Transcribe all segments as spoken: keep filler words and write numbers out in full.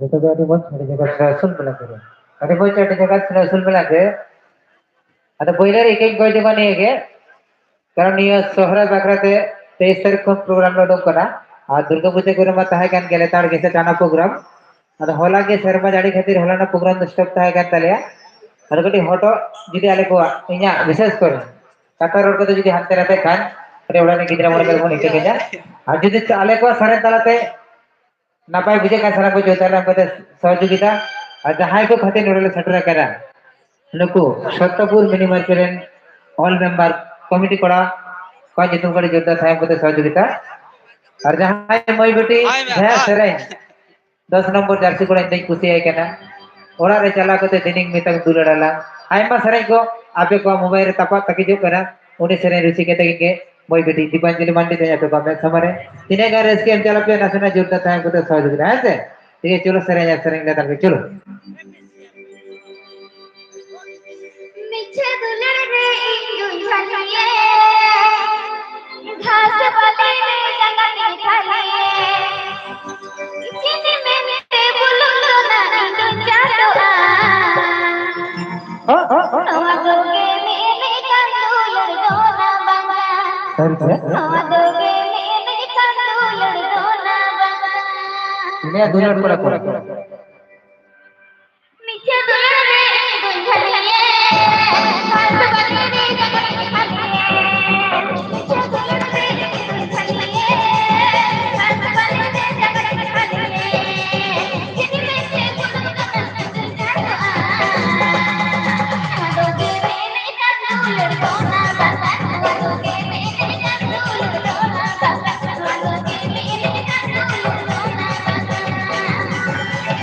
ᱡᱚᱛᱚ ᱜᱮ ᱟᱹᱰᱤ ᱢᱚᱡᱽ, ᱟᱹᱰᱤ ᱡᱟᱭᱜᱟ ᱥᱮᱬᱟ ᱩᱥᱩᱞ ᱢᱮᱱᱟᱜ ᱜᱮᱭᱟ᱾ ᱟᱹᱰᱤ ᱢᱚᱡᱽ, ᱟᱹᱰᱤ ᱡᱟᱭᱜᱟ ᱥᱮᱬᱟ ᱩᱥᱩᱞ ᱢᱮᱱᱟᱜ ᱜᱮ᱾ ᱟᱫᱚ ᱯᱳᱭᱞᱳ ᱨᱮ ᱤᱠᱟᱹᱧ ᱠᱚᱭ ᱡᱚᱝᱟ ᱱᱤᱭᱟᱹ ᱜᱮ, ᱠᱟᱨᱚᱱ ᱱᱤᱭᱟᱹ ᱥᱚᱦᱨᱟᱭ ᱵᱟᱠᱷᱨᱟ ᱛᱮ ᱛᱮᱭᱤᱥ ᱛᱟᱹᱨᱤᱠᱷ ᱠᱷᱚᱱ ᱯᱨᱳᱜᱨᱟᱢ ᱞᱮ ᱩᱰᱩᱠ ᱠᱟᱱᱟ᱾ ᱟᱨ ᱫᱩᱨᱜᱟᱹ ᱯᱩᱡᱟᱹ ᱠᱚᱨᱮ ᱢᱟ ᱛᱟᱦᱮᱸ ᱠᱟᱱ ᱜᱮ ᱞᱮᱛᱟᱲ ᱜᱮ ᱥᱮ ᱴᱟᱱᱟ ᱯᱨᱳᱜᱨᱟᱢ᱾ ᱟᱫᱚ ᱦᱚᱞᱟ ᱜᱮ ᱥᱮᱨᱢᱟ ᱡᱟᱹᱲᱤ ᱠᱷᱟᱹᱛᱤᱨ ᱦᱚᱞᱟᱱᱟᱜ ᱯᱨᱳᱜᱨᱟᱢ ᱫᱚ ᱥᱴᱚᱯ ᱛᱟᱦᱮᱸ ᱠᱟᱱ ᱛᱟᱞᱮᱭᱟ᱾ ᱟᱫᱚ ᱠᱟᱹᱴᱤᱡ ᱦᱚᱴᱚᱜ ᱡᱩᱫᱤ ᱟᱞᱮ ᱠᱚᱣᱟᱜ, ᱤᱧᱟᱹᱜ ᱵᱤᱥᱮᱥ ᱠᱚᱨᱮ ᱠᱟᱛᱷᱟ ᱨᱚᱲ ᱠᱚᱫᱚ ᱡᱩᱫᱤ ᱦᱟᱱᱛᱮ ᱱᱟᱛᱮ ᱠᱷᱟᱱ, ᱠᱟᱹᱴᱤᱡ ᱚᱲᱟᱜ ᱨᱮᱱ ᱜᱤᱫᱽᱨᱟᱹ ᱢᱚᱬᱮ ᱠᱚ ᱵᱚᱱ ᱤᱠᱟᱹ ᱠᱮᱫᱟ᱾ ᱟᱨ ᱡᱩᱫᱤ ᱟᱞᱮ ᱠᱚᱣᱟᱜ ᱥᱮᱨᱮᱧ ᱛᱟᱞᱟᱛᱮ ᱱᱟᱯᱟᱭ ᱵᱩᱡᱷᱟᱹᱜ ᱠᱟᱱ ᱥᱟᱱᱟᱢ ᱠᱚ ᱡᱳᱨᱫᱟᱨ ᱧᱟᱢ ᱠᱟᱛᱮ ᱥᱚᱦᱚᱡᱳᱜᱤᱛᱟ᱾ ᱟᱨ ᱡᱟᱦᱟᱸᱭ ᱠᱚ ᱠᱷᱟᱹᱛᱤᱨ ᱱᱚᱰᱮ ᱞᱮ ᱥᱮᱴᱮᱨ ᱟᱠᱟᱱᱟ, ᱱᱩᱠᱩ ᱥᱚᱛᱛᱚᱯᱩᱨ ᱢᱤᱱᱤ ᱢᱟᱨᱠᱮᱴ ᱨᱮᱱ ᱚᱞ ᱢᱮᱢᱵᱟᱨ ᱠᱚᱢᱤᱴᱤ ᱠᱚᱲᱟ ᱠᱚᱣᱟᱜ ᱧᱩᱛᱩᱢ ᱠᱟᱹᱴᱤᱡ ᱡᱳᱨᱫᱟᱨ ᱥᱟᱭ ᱠᱟᱛᱮ ᱥᱚᱦᱚᱡᱳᱜᱤᱛᱟ᱾ ᱟᱨ ᱡᱟᱦᱟᱸᱭ ᱢᱟᱹᱭ ᱵᱤᱴᱤ ᱦᱳᱭ ᱢᱮ, ᱡᱟᱦᱟᱸ ᱦᱳᱭ᱾ ᱥᱮᱨᱮᱧ ᱫᱚᱥ ᱱᱚᱢᱵᱚᱨ ᱡᱟᱹᱨᱥᱤ ᱠᱚᱲᱟ ᱤᱧ ᱫᱚᱧ ᱠᱩᱥᱤᱭᱟᱭ ᱠᱟᱱᱟ, ᱚᱲᱟᱜ ᱨᱮ ᱪᱟᱞᱟᱣ ᱠᱟᱛᱮ ᱫᱤᱱᱤᱧ ᱢᱮᱛᱟᱢ ᱫᱩᱞᱟᱹᱲ ᱟᱞᱟᱝ, ᱟᱭᱢᱟ ᱥᱮᱨᱮᱧ ᱠᱚ ᱟᱯᱮ ᱠᱚᱣᱟᱜ ᱢᱳᱵᱟᱭᱤᱞ ᱨᱮ ᱛᱟᱯᱟᱜ ᱛᱟᱹᱠᱤᱡᱚᱜ ᱠᱟᱱᱟ᱾ ᱩᱱᱤ ᱥᱮᱨᱮᱧ ᱨᱩᱥᱤᱠᱟ ᱛᱟᱹᱠᱤᱱ ᱜᱮ ᱢᱟᱹᱭ ᱵᱤᱴᱤ ᱫᱤᱯᱟᱧᱡᱚᱞᱤ ᱢᱟᱱᱰᱤ ᱛᱮᱦᱮᱧ ᱟᱯᱮ ᱠᱚᱣᱟᱜ ᱢᱮᱫ ᱥᱟᱢᱟᱝ ᱨᱮ ᱛᱤᱱᱟᱹᱜ ᱜᱟᱱ ᱨᱟᱹᱥᱠᱟᱹ ᱮᱢ ᱪᱟᱞᱟᱜ ᱯᱮ, ᱱᱟᱥᱮᱱᱟᱜ ᱡᱳᱨᱫᱟᱨ ᱛᱟᱦᱮᱸ ᱠᱟᱛᱮ ᱥᱚᱦᱚᱡᱳᱜᱤᱛᱟ, ᱦᱮᱸ ᱥᱮ? ᱴᱷᱤᱠ ᱜᱮᱭᱟ, ᱪᱚᱞᱚ ᱥᱮᱨᱮᱧ ᱞᱮ ᱛᱟᱦᱞᱮ, ᱪᱚᱞᱚ᱾ ᱢᱤᱪᱷᱟᱹ ᱫᱩᱞᱟᱹᱲ ᱨᱮ ᱤᱧ ᱫᱩᱧ ᱡᱷᱟᱹᱞᱤᱭᱮ, ᱜᱷᱟᱥ ᱵᱟᱹᱞᱤ ᱨᱮ ᱡᱟᱸᱜᱟ ᱛᱤᱧ ᱠᱷᱟᱹᱞᱤᱭᱮ᱾ ᱪᱤᱱᱤ ᱢᱮᱱᱛᱮ ᱵᱩᱞᱩᱝ ᱫᱚ ᱱᱟᱜ ᱤᱧ ᱫᱩᱧ ᱪᱟᱴᱚᱜᱼᱟ᱾ ᱦᱚᱸ, ᱦᱚᱸ, ᱦᱚᱸ᱾ ᱱᱚᱣᱟ ᱫᱚ ᱜᱮ ᱢᱮᱱᱮᱫ ᱠᱟᱱ ᱫᱩᱞᱟᱹᱲ ᱫᱚ ᱱᱟ ᱵᱟᱝᱟ᱾ ᱥᱟᱹᱨᱤ ᱜᱮ? ᱱᱚᱣᱟ ᱫᱚ ᱜᱮ ᱢᱮᱱᱮᱫ ᱠᱟᱱ ᱫᱩᱞᱟᱹᱲ ᱫᱚ ᱱᱟ ᱵᱟᱝᱟ᱾ ᱤᱱᱟᱹ ᱫᱩᱞᱟᱹᱲ ᱠᱚᱲᱟ ᱠᱚ᱾ ᱢᱤᱪᱷᱟᱹ ᱫᱩᱞᱟᱹᱲ ᱨᱮ ᱤᱧ ᱫᱩᱧ ᱡᱷᱟᱹᱞᱤᱭᱮ, ᱯᱷᱟᱞᱛᱩ ᱵᱟᱹᱜᱤ ᱨᱮ ᱡᱟᱹᱱᱤᱡ ᱠᱷᱟᱹᱞᱤᱭᱮ᱾ ᱢᱤᱪᱷᱟᱹ ᱫᱩᱞᱟᱹᱲ ᱨᱮ ᱤᱧ ᱫᱩᱧ ᱡᱷᱟᱹᱞᱤᱭᱮ, ᱯᱷᱟᱞᱛᱩ ᱵᱟᱹᱜᱤ ᱨᱮ ᱡᱟᱹᱱᱤᱡ ᱠᱷᱟᱹᱞᱤᱭᱮ᱾ ᱡᱩᱫᱤ ᱢᱮᱱᱛᱮ ᱜᱩᱱᱟᱹᱱ ᱠᱟᱛᱮ ᱤᱧ ᱫᱩᱧ ᱡᱷᱟᱹᱞᱚᱜᱼᱟ, ᱱᱚᱣᱟ ᱫᱚ ᱜᱮ ᱢᱮᱱᱮᱫ ᱠᱟᱱ ᱫᱩᱞᱟᱹᱲ ᱫᱚ ᱚᱱᱟ ᱵᱟᱝ ᱠᱟᱱᱟ, ᱱᱚᱣᱟ ᱫᱚ ᱜᱮ ᱢᱮᱱᱮᱫ ᱠᱟᱱ ᱫᱩᱞᱟᱹᱲ ᱫᱚ ᱚᱱᱟ ᱵᱟᱝ ᱠᱟᱱᱟ, ᱱᱚᱣᱟ ᱫᱚ ᱜᱮ ᱢᱮᱱᱮᱫ ᱠᱟᱱ ᱫᱩᱞᱟᱹᱲ ᱫᱚ ᱚᱱᱟ ᱵᱟᱝ ᱠᱟᱱᱟ᱾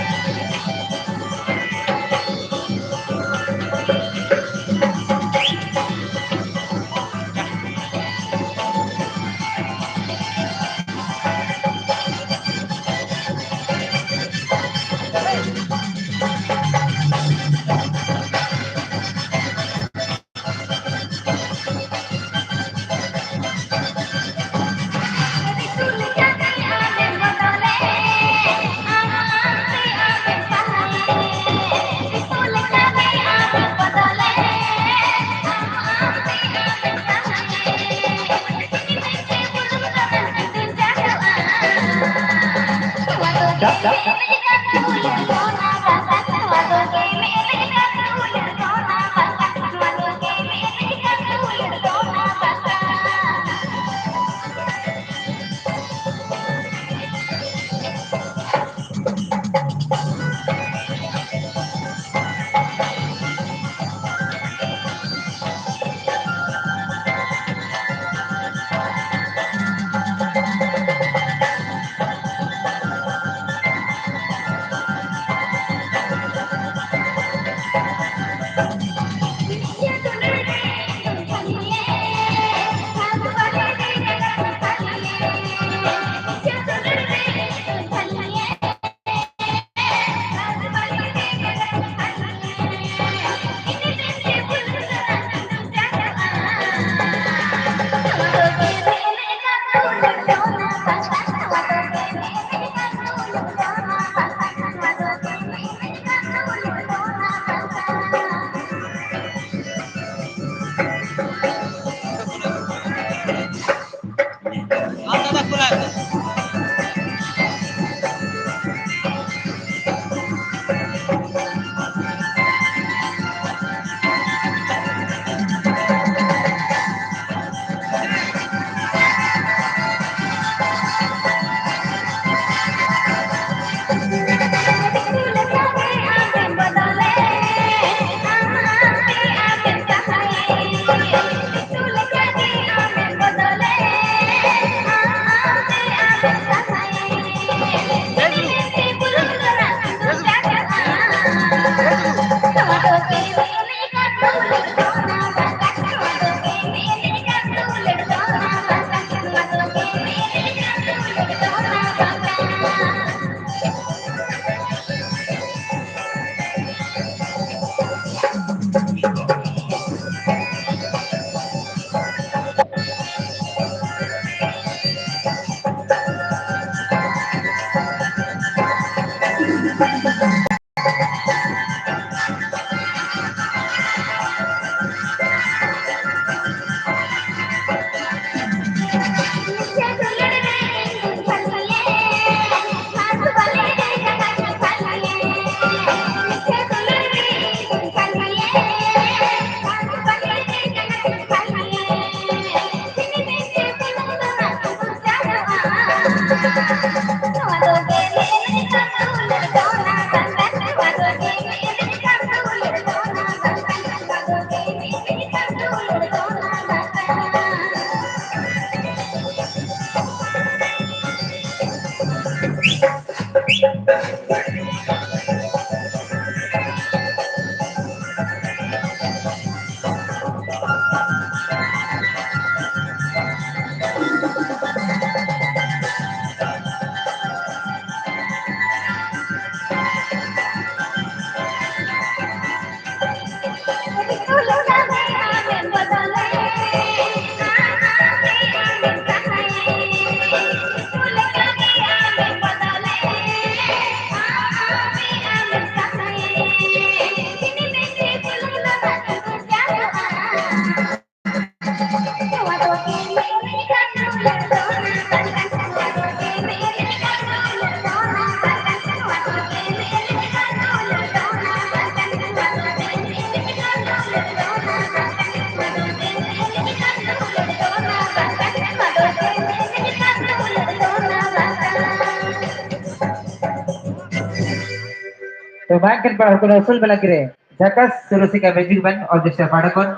ᱛᱚ ᱵᱟᱝ ᱠᱷᱮᱞ ᱵᱟᱲᱟ ᱦᱩᱭ ᱠᱟᱱᱟ ᱩᱥᱩᱞ ᱵᱮᱞᱟ ᱜᱤᱨᱮ ᱡᱷᱟᱠᱟᱥ ᱥᱩᱨᱩᱥᱤᱠᱟ ᱢᱮᱡᱤᱠ ᱵᱮᱱ ᱚᱨᱠᱮᱥᱴᱨᱟ ᱯᱟᱦᱴᱟ ᱠᱷᱚᱱ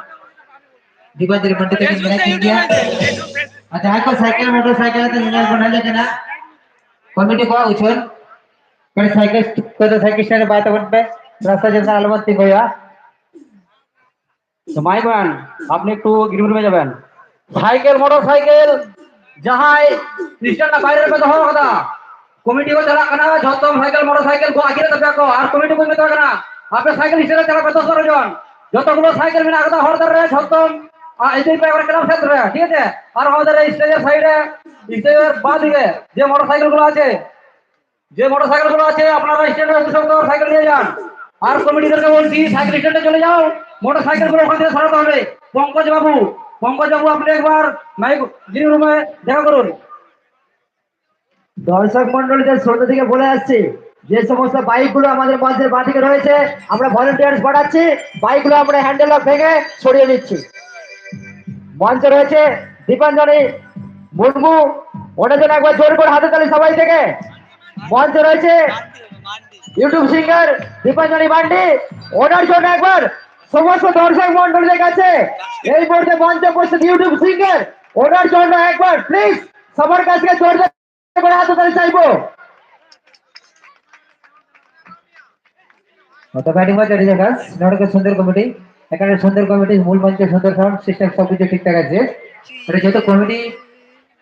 ᱫᱤᱵᱟᱱᱡᱚᱞᱤ ᱢᱚᱱᱰᱤ ᱛᱟᱹᱠᱤᱱ ᱢᱮᱱᱟᱜ ᱠᱤᱱ ᱜᱮᱭᱟ᱾ ᱟᱨ ᱡᱟᱦᱟᱸᱭ ᱠᱚ ᱥᱟᱭᱠᱮᱞ ᱢᱚᱴᱚᱨ ᱥᱟᱭᱠᱮᱞ ᱛᱮ ᱧᱮᱧᱮᱞ ᱵᱚᱱ ᱦᱮᱡ ᱟᱠᱟᱱᱟ, ᱠᱚᱢᱤᱴᱤ ᱠᱚᱣᱟᱜ ᱩᱪᱷᱟᱹᱱ, ᱠᱚ ᱥᱟᱭᱠᱮᱞ ᱠᱚᱫᱚ ᱥᱟᱭᱠᱮᱞ ᱥᱴᱮᱱᱰ ᱨᱮ ᱵᱟᱭ ᱛᱟᱵᱚᱱ ᱯᱮ, ᱨᱟᱥᱛᱟ ᱪᱮᱛᱟᱱ ᱟᱞᱚᱵᱚᱱ ᱛᱤᱸᱜᱩᱭᱟ᱾ ᱥᱚᱢᱟᱭ ᱵᱟᱝ, ᱟᱯᱱᱤ ᱮᱠᱴᱩ ᱜᱤᱨᱩᱢ ᱨᱩᱢᱮ ᱡᱟᱵᱮᱱ᱾ ᱥᱟᱭᱠᱮᱞ ᱢᱚᱴᱚᱨ ᱥᱟᱭᱠᱮᱞ ᱡᱟᱦᱟᱸᱭ ᱥᱴᱮᱱᱰ ᱨᱮᱱᱟᱜ ᱵᱟᱭᱨᱮ ᱨᱮᱯᱮ ᱫᱚᱦᱚ ᱟᱠᱟᱫᱟ, ᱠᱚᱢᱤᱴᱤ ᱠᱚ ᱪᱟᱞᱟᱜ ᱠᱟᱱᱟ, ᱡᱷᱚᱛᱚ ᱥᱟᱭᱠᱮᱞ ᱢᱚᱴᱚᱨ ᱥᱟᱭᱠᱮᱞ ᱠᱚ ᱟᱹᱠᱤᱨ ᱛᱟᱯᱮᱭᱟ ᱠᱚ᱾ ᱟᱨ ᱠᱚᱢᱤᱴᱤ ᱠᱚ ᱢᱮᱛᱟ ᱠᱟᱱᱟ, ᱟᱯᱮ ᱥᱟᱭᱠᱮᱞ ᱥᱴᱮᱱᱰ ᱨᱮ ᱪᱟᱞᱟᱜ ᱯᱮ ᱫᱚᱥ ᱵᱟᱨᱚ ᱡᱚᱱ, ᱡᱚᱛᱚ ᱜᱩᱞᱳ ᱥᱟᱭᱠᱮᱞ ᱢᱮᱱᱟᱜ ᱟᱠᱟᱫᱟ ᱦᱚᱨ ᱫᱷᱟᱨᱮ ᱨᱮ, ᱡᱷᱚᱛᱚ ᱤᱫᱤ ᱯᱮ ᱚᱠᱟᱨᱮ ᱠᱞᱟᱵ ᱥᱮᱫ ᱨᱮ, ᱴᱷᱤᱠ ᱟᱪᱷᱮ? ᱟᱨ ᱚᱱᱟ ᱫᱷᱟᱨᱮ ᱥᱴᱮᱡ ᱮᱨ ᱥᱟᱭᱤᱰ ᱨᱮ, ᱥᱴᱮᱡ ᱮᱨ ᱵᱟᱫ ᱨᱮ যে মোটর সাইকেল গুলো আছে, যে মোটর সাইকেল গুলো আছে আপনারা স্ট্যান্ড হয়ে সব সাইকেল নিয়ে যান। আর কমিটিদেরকে বলছি সাইকেল স্ট্যান্ডে চলে যাও, মোটর সাইকেল গুলো ওখান থেকে সরাতে হবে। পঙ্কজ বাবু, পঙ্কজ বাবু, আপনি একবার মাইক গ্রিন রুমে দেখা করুন। দর্শক মন্ডলীদের শ্রোতা থেকে বলে আসছি, যে সমস্ত বাইকগুলো আমাদের মঞ্চের বাঁদিকে রয়েছে, আমরা ভলেন্টিয়ার্স পাঠাচ্ছি, বাইকগুলো আমরা হ্যান্ডেল লক ভেঙে সরিয়ে নিচ্ছি। মঞ্চে রয়েছে দীপাঞ্জলি মুর্মু, ওনার জন্য একবার জোর করে হাতে তালি সবাই থেকে। মঞ্চে রয়েছে ইউটিউব সিঙ্গার দীপাঞ্জলি মান্ডি, ওনার জন্য একবার সমস্ত দর্শক মন্ডলীদের কাছে এই মুহূর্তে মঞ্চে উপস্থিত ইউটিউব সিঙ্গার, ওনার জন্য একবার প্লিজ সবার কাছে জোরদার করে হাতে তালি চাইবো। ᱛᱚᱵᱮ ᱟᱹᱰᱤ ᱢᱚᱡᱽ, ᱟᱹᱰᱤ ᱡᱟᱠᱟᱥ᱾ ᱱᱚᱰᱮ ᱫᱚ ᱥᱩᱱᱫᱚᱨ ᱠᱚᱢᱤᱴᱤ, ᱮᱠᱟᱞ ᱥᱩᱱᱫᱚᱨ ᱠᱚᱢᱤᱴᱤ, ᱢᱩᱞ ᱢᱚᱧᱪᱚ, ᱥᱩᱱᱫᱚᱨ ᱥᱟᱣᱩᱱᱰ ᱥᱤᱥᱴᱮᱢ, ᱥᱚᱵ ᱠᱤᱪᱷᱩ ᱴᱷᱤᱠ ᱴᱷᱟᱠ ᱟᱪᱷᱮ᱾ ᱟᱨ ᱡᱚᱛᱚ ᱠᱚᱢᱤᱴᱤ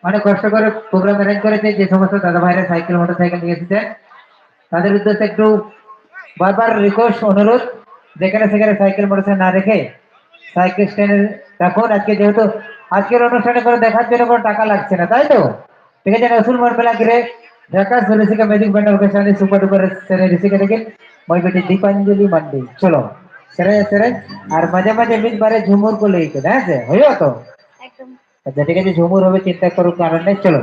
ᱢᱟᱱᱮ ᱠᱚᱥᱴᱚ ᱠᱚᱨᱮ ᱯᱨᱳᱜᱨᱟᱢ ᱮᱨᱮᱧᱡᱽ করেছে, যে সমস্ত দাদা ভাইরা সাইকেল মোটরসাইকেল নিয়ে এসেছেন, তাদের উদ্দেশ্যে একটু বারবার রিকোয়েস্ট, অনুরোধ, যেখানে সেখানে সাইকেল মোটরসাইকেল না রেখে সাইকেল স্ট্যান্ডে রাখুন। আজকে যেহেতু আজকের অনুষ্ঠানে কোনো দেখার জন্য কোনো টাকা লাগছে না, তাই তো? ঠিক আছে, নজরুল মন মেলা ঘিরে ঢাকা সুরেশিকা মিউজিক ব্যান্ড অর্কেস্ট্রা নিয়ে সুপার ডুপার সেরে ঋষিকা দেখেন, মই বেটি দীপাঞ্জলি মান্ডি। চলো, সেরে সেরে, আর মাঝে মাঝে মিস বারে ঝুমুর কো লেই কে, হ্যাঁ, হইও তো? একদম। আচ্ছা, ঠিক আছে, ঝুমুর হবে, চিন্তা করার কারণ নেই, চলো।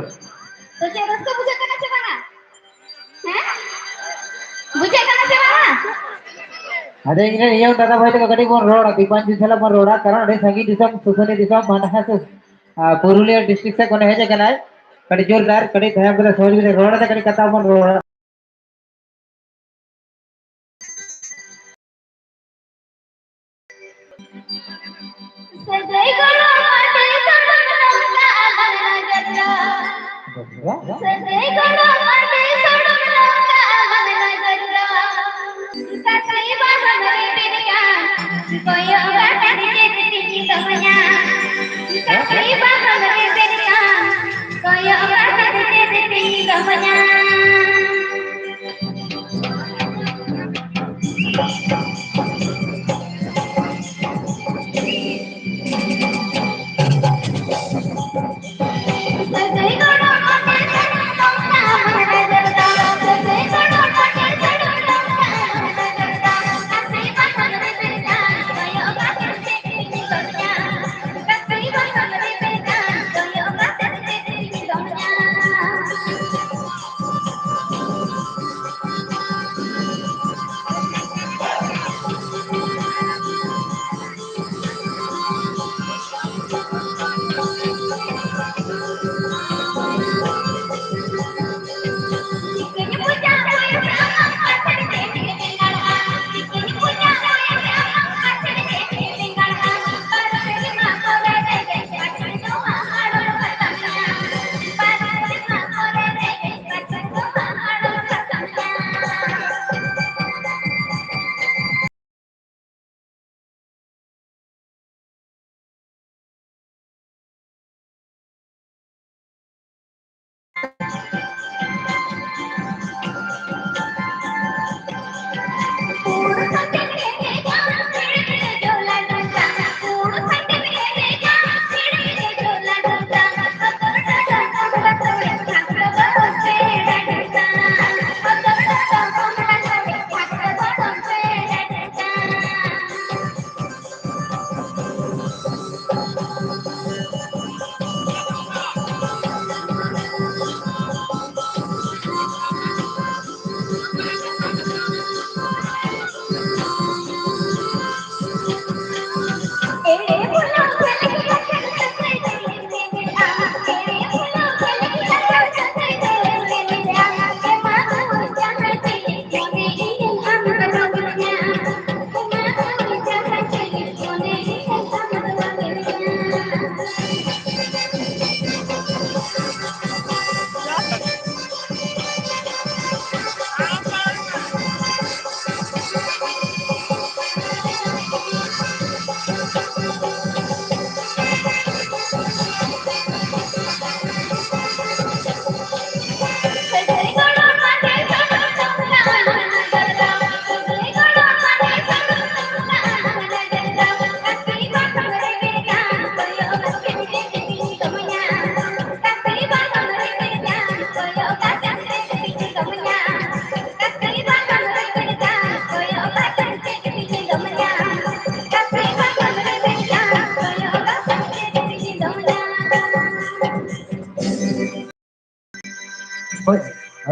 তো ᱪᱮᱫ ᱨᱟᱹᱥᱠᱟᱹ ᱵᱩᱡᱷᱟᱹᱜ ᱠᱟᱱᱟ ᱥᱮ ᱵᱟᱝᱟ? ᱦᱮᱸ? ᱵᱩᱡᱷᱟᱹᱜ ᱠᱟᱱᱟ ᱥᱮ ᱵᱟᱝᱟ? ᱟᱫᱚ ᱤᱧ ᱨᱮᱱ ᱤᱭᱟᱹ ᱫᱟᱫᱟ ᱵᱷᱟᱭ ᱛᱟᱠᱚ ᱠᱟᱹᱴᱤᱡ ᱵᱚᱱ ᱨᱚᱲᱟ, ᱫᱤᱯᱟᱱᱡᱤ ᱥᱟᱞᱟᱜ ᱵᱚᱱ ᱨᱚᱲᱟ, ᱠᱟᱨᱚᱱ ᱟᱹᱰᱤ ᱥᱟᱺᱜᱤᱧ ᱫᱤᱥᱚᱢ, ᱥᱩᱥᱩᱱᱤ ᱫᱤᱥᱚᱢ, ᱢᱟᱱᱦᱟ ᱥᱩᱥ-, ᱟᱨ ᱯᱩᱨᱩᱞᱤᱭᱟᱹ ᱰᱤᱥᱴᱨᱤᱠᱴ ᱥᱮᱫ ᱠᱷᱚᱱᱮ ᱦᱮᱡ ᱟᱠᱟᱱᱟᱭ᱾ ᱠᱟᱹᱴᱤᱡ ᱡᱳᱨᱫᱟᱨ, ᱠᱟᱹᱴᱤᱡ ᱫᱟᱭᱟ ᱠᱟᱛᱮ ᱥᱚᱦᱚᱡᱳᱜᱤᱛᱟ ᱨᱚᱲ ᱟᱛᱮ ᱠᱟᱹᱴᱤᱡ ᱠᱟᱛᱷᱟ ᱵᱚᱱ ᱨᱚᱲᱟ᱾ ᱥᱟᱹᱜᱟᱹᱭ ᱜᱚᱲᱚ ᱟᱹᱰᱤ ᱥᱟᱢᱟᱝ ᱱᱚᱝᱠᱟ ᱟᱞᱟᱝ ᱱᱟᱜᱟᱨ ᱫᱚ᱾ ᱥᱟᱹᱜᱟᱹᱭ ᱜᱚᱲᱚ ᱟᱹᱰᱤ ᱥᱟᱢᱟᱝ ᱱᱚᱝᱠᱟ ᱟᱞᱟᱝ ᱱᱟᱜᱟᱨ ᱫᱚ᱾ ᱠᱟᱛᱷᱟᱭ ᱵᱟᱦᱟ ᱢᱟᱹᱭ ᱵᱮᱱ ᱠᱟᱱ, ᱠᱚᱭᱚᱜ ᱠᱟᱛᱮ ᱪᱮᱫ ᱛᱤᱧ ᱫᱚᱦᱚᱭᱟ? ᱠᱟᱛᱷᱟᱭ ᱵᱟᱦᱟ ᱢᱟᱹᱭ ᱵᱮᱱ ᱠᱟᱱ, ᱠᱚᱭᱚᱜ ᱠᱟᱛᱮ ᱪᱮᱫ ᱛᱤᱧ ᱫᱚᱦᱚᱭᱟ?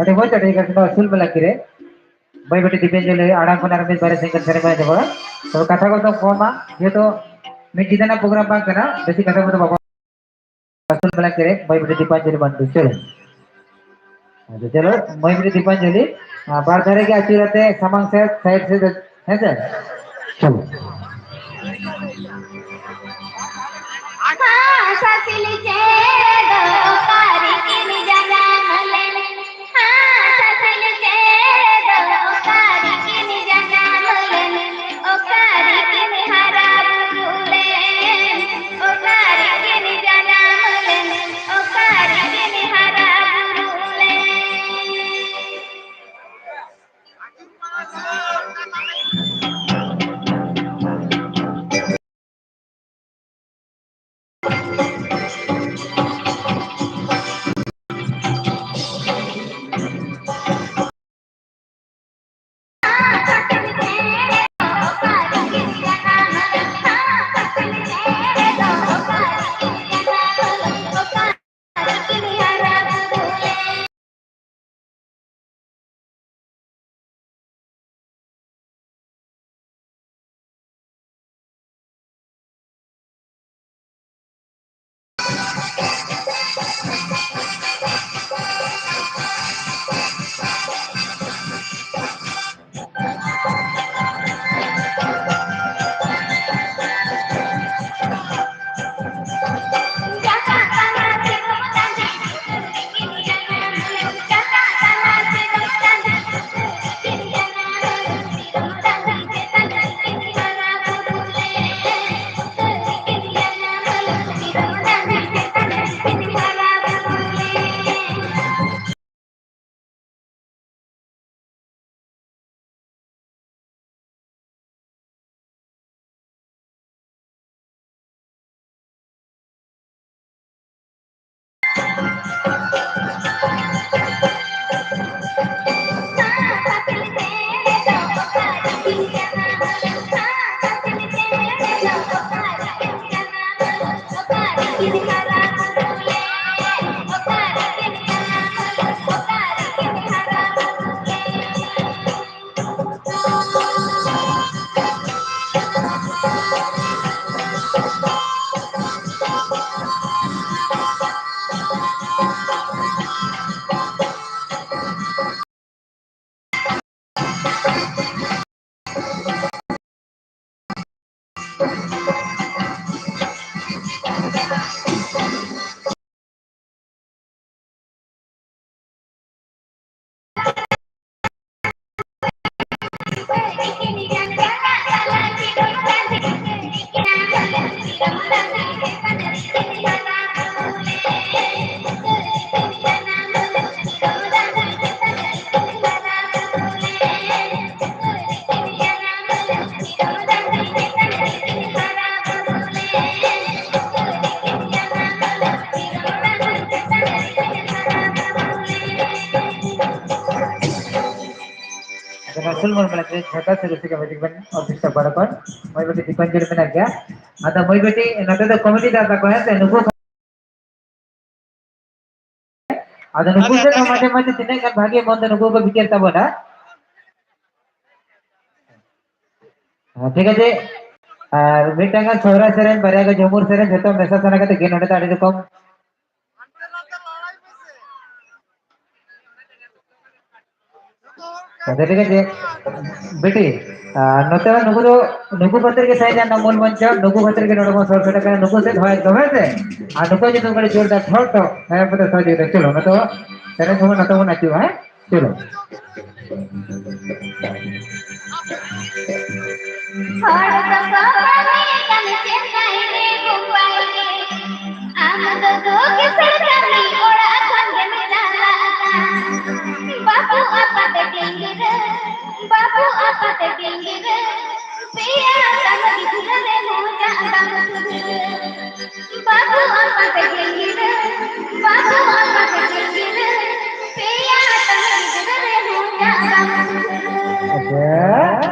ᱟᱹᱰᱤ ᱢᱚᱡᱽ, ᱟᱹᱰᱤ ᱜᱟᱱ ᱱᱚᱣᱟ ᱥᱩᱞ ᱢᱮᱞᱟ ᱠᱤᱨᱮ ᱢᱟᱹᱭ ᱵᱤᱴᱤ ᱫᱤᱯᱮᱱᱡᱚᱞᱤ ᱟᱲᱟᱝ ᱠᱷᱚᱱ ᱟᱨ ᱢᱤᱫ ᱵᱟᱨᱭᱟ ᱥᱮᱸᱜᱮᱞ ᱥᱮᱨᱮᱧ ᱵᱟᱭ ᱟᱸᱡᱚᱢᱚᱜᱼᱟ᱾ ᱛᱚ ᱠᱟᱛᱷᱟ ᱠᱚᱫᱚ ᱠᱚᱢᱟ, ᱡᱮᱦᱮᱛᱩ ᱢᱤᱫ ᱧᱤᱫᱟᱹ ᱨᱮᱱᱟᱜ ᱯᱨᱳᱜᱨᱟᱢ ᱵᱟᱝ ᱠᱟᱱᱟ, ᱵᱮᱥᱤ ᱠᱟᱛᱷᱟ ᱠᱚᱫᱚ ᱵᱟᱵᱚᱱ ᱥᱩᱞ ᱢᱮᱞᱟ ᱠᱤᱨᱮ ᱢᱟᱹᱭ ᱵᱤᱴᱤ ᱫᱤᱯᱟᱧᱡᱚᱞᱤ ᱢᱟᱱᱰᱤ, ᱪᱚᱞᱚ᱾ ᱟᱪᱪᱷᱟ, ᱪᱚᱞᱚ, ᱢᱟᱹᱭ ᱵᱤᱴᱤ ᱫᱤᱯᱟᱧᱡᱚᱞᱤ, ᱟᱨ ᱵᱟᱨ ᱫᱷᱟᱨᱮ ᱜᱮ ᱟᱹᱪᱩᱨ ᱟᱛᱮ ᱥᱟᱢᱟᱝ ᱥᱮᱫ, ᱥᱟᱭᱤᱰ ᱥᱮᱫ, ᱦᱮᱸ ᱥᱮ? ᱪᱚᱞᱚ᱾ ᱦᱟᱸᱥ ᱦᱟᱸᱥᱞᱤ ᱪᱮᱬᱮ ᱫᱚ ᱚᱠᱟ ᱨᱮᱠᱤᱱ ᱡᱟᱱᱟᱢ ᱞᱮᱱ? ᱦᱟᱸᱥ ᱦᱟᱸᱥᱞᱤ ᱪᱮᱬᱮ ᱫᱚ ᱚᱠᱟ ᱨᱮᱠᱤᱱ ᱡᱟᱱᱟᱢ ᱞᱮᱱ? ᱚᱠᱟ ᱨᱮᱠᱤᱱ ᱦᱟᱨᱟ ᱵᱩᱨᱩ ᱞᱮᱱ? ᱚᱠᱟ ᱨᱮᱠᱤᱱ ᱡᱟᱱᱟᱢ ᱞᱮᱱ? ᱚᱠᱟ ᱨᱮᱠᱤᱱ ᱦᱟᱨᱟ ᱵᱩᱨᱩ ᱞᱮᱱ? ᱨᱟᱥᱩᱞ ᱢᱚᱱ ᱢᱮᱱᱟᱜ ᱛᱮ ᱡᱷᱟᱨᱠᱷᱚᱸᱰ ᱥᱮᱫ ᱨᱮ ᱢᱟᱹᱡᱷᱤ ᱵᱟᱵᱟ ᱚᱯᱷᱤᱥ ᱛᱟᱠᱚ ᱠᱷᱚᱱ ᱢᱟᱹᱭ ᱵᱤᱴᱤ ᱫᱤᱯᱟᱧᱡᱚᱞᱤ ᱢᱮᱱᱟᱜ ᱜᱮᱭᱟ᱾ ᱟᱫᱚ ᱢᱟᱹᱭ ᱵᱤᱴᱤ ᱱᱚᱛᱮ ᱫᱚ ᱠᱚᱢᱤᱴᱤ ᱫᱟᱫᱟ ᱠᱚ, ᱦᱮᱸ ᱥᱮ, ᱱᱩᱠᱩ ᱟᱫᱚ ᱱᱩᱠᱩ ᱟᱫᱚ ᱥᱮᱫ ᱦᱚᱸ ᱢᱟᱡᱷᱮ ᱢᱟᱡᱷᱮ ᱛᱤᱱᱟᱹᱜ ᱜᱟᱱ ᱵᱷᱟᱜᱮ ᱢᱚᱱᱫᱚ ᱱᱩᱠᱩ ᱠᱚ ᱵᱤᱪᱟᱹᱨ ᱛᱟᱵᱚᱱᱟ᱾ ᱦᱮᱸ, ᱴᱷᱤᱠ ᱟᱪᱷᱮ᱾ ᱟᱨ ᱢᱤᱫᱴᱟᱝ ᱜᱟᱱ ᱥᱚᱦᱨᱟᱭ ᱥᱮᱨᱮᱧ, ᱵᱟᱨᱭᱟ ᱜᱟᱱ ᱡᱷᱩᱢᱩᱨ ᱥᱮᱨᱮᱧ, ᱡᱷᱚᱛᱚ ᱢᱮᱥᱟ ᱥᱟᱱᱟ ᱠᱟᱛᱮ ᱜᱮ ᱱᱚᱰᱮ ᱫᱚ ᱟᱹᱰᱤ ᱨᱚᱠᱚᱢ ᱟᱪᱪᱷᱟ, ᱴᱷᱤᱠ ᱟᱪᱷᱮ᱾ ᱵᱤᱴᱤ, ᱟᱨ ᱱᱚᱛᱮ ᱱᱩᱠᱩ ᱫᱚ, ᱱᱩᱠᱩ ᱠᱷᱟᱹᱛᱤᱨ ᱜᱮ ᱛᱮᱦᱮᱧ ᱟᱨ ᱢᱩᱞ ᱢᱚᱧᱪᱚ, ᱱᱩᱠᱩ ᱠᱷᱟᱹᱛᱤᱨ ᱜᱮ ᱱᱚᱰᱮ ᱵᱚᱱ ᱥᱚᱨ ᱥᱮᱴᱮᱨ ᱠᱟᱱᱟ, ᱱᱩᱠᱩ ᱥᱮᱫ ᱦᱚᱭ ᱫᱚᱢᱮ ᱥᱮ, ᱟᱨ ᱱᱩᱠᱩ ᱡᱩᱫᱤ ᱠᱟᱹᱴᱤᱡ ᱡᱳᱨᱫᱟᱨ ᱴᱷᱚᱠ ᱴᱷᱚᱠ, ᱦᱮᱸ, ᱵᱚᱞᱮ ᱥᱚᱦᱚᱡᱳᱜᱤᱛᱟ, ᱪᱚᱞᱚ, ᱱᱚᱛᱮ ᱵᱚᱱ, ᱥᱮᱨᱮᱧ ᱠᱚᱵᱚᱱ ᱱᱚᱛᱮ ᱵᱚᱱ ᱟᱹᱪᱩᱨᱟ, ᱦᱮᱸ, ᱪᱚᱞᱚ᱾ ᱦᱚᱲ ᱫᱚᱠᱚ ᱢᱮᱱᱮ ᱠᱟᱱ ᱪᱮᱱᱱᱟᱭ ᱨᱮ ᱵᱳᱢᱵᱟᱭ ᱨᱮ, ᱟᱢ ᱫᱚ ᱫᱩ ᱠᱤᱥᱟᱹᱬ ᱠᱟᱹᱢᱤ ᱚᱲᱟᱜ ᱠᱷᱚᱱ ᱜᱮᱢ ᱪᱟᱞᱟᱜ ᱠᱟᱱ᱾ ᱵᱟᱹᱵᱩ ᱟᱯᱟᱛ ᱜᱮ ᱜᱤᱫᱽᱨᱟᱹ, ᱵᱟᱹᱵᱩ ᱟᱯᱟᱛ ᱜᱮ ᱜᱤᱫᱽᱨᱟᱹ, ᱯᱮᱭᱟ ᱛᱟᱢ ᱜᱤᱫᱽᱨᱟᱹ ᱨᱮ ᱢᱚᱡᱟ ᱵᱟᱢ ᱥᱩᱫᱷᱨᱟᱹ᱾ ᱵᱟᱹᱵᱩ ᱟᱯᱟᱛ ᱜᱮ ᱜᱤᱫᱽᱨᱟᱹ, ᱵᱟᱹᱵᱩ ᱟᱯᱟᱛ ᱜᱮ ᱜᱤᱫᱽᱨᱟᱹ, ᱯᱮᱭᱟ ᱛᱟᱢ ᱜᱤᱫᱽᱨᱟᱹ ᱨᱮ ᱢᱚᱡᱟ ᱵᱟᱢ ᱥᱩᱫᱷᱨᱟᱹ᱾ ᱟᱪᱪᱷᱟ᱾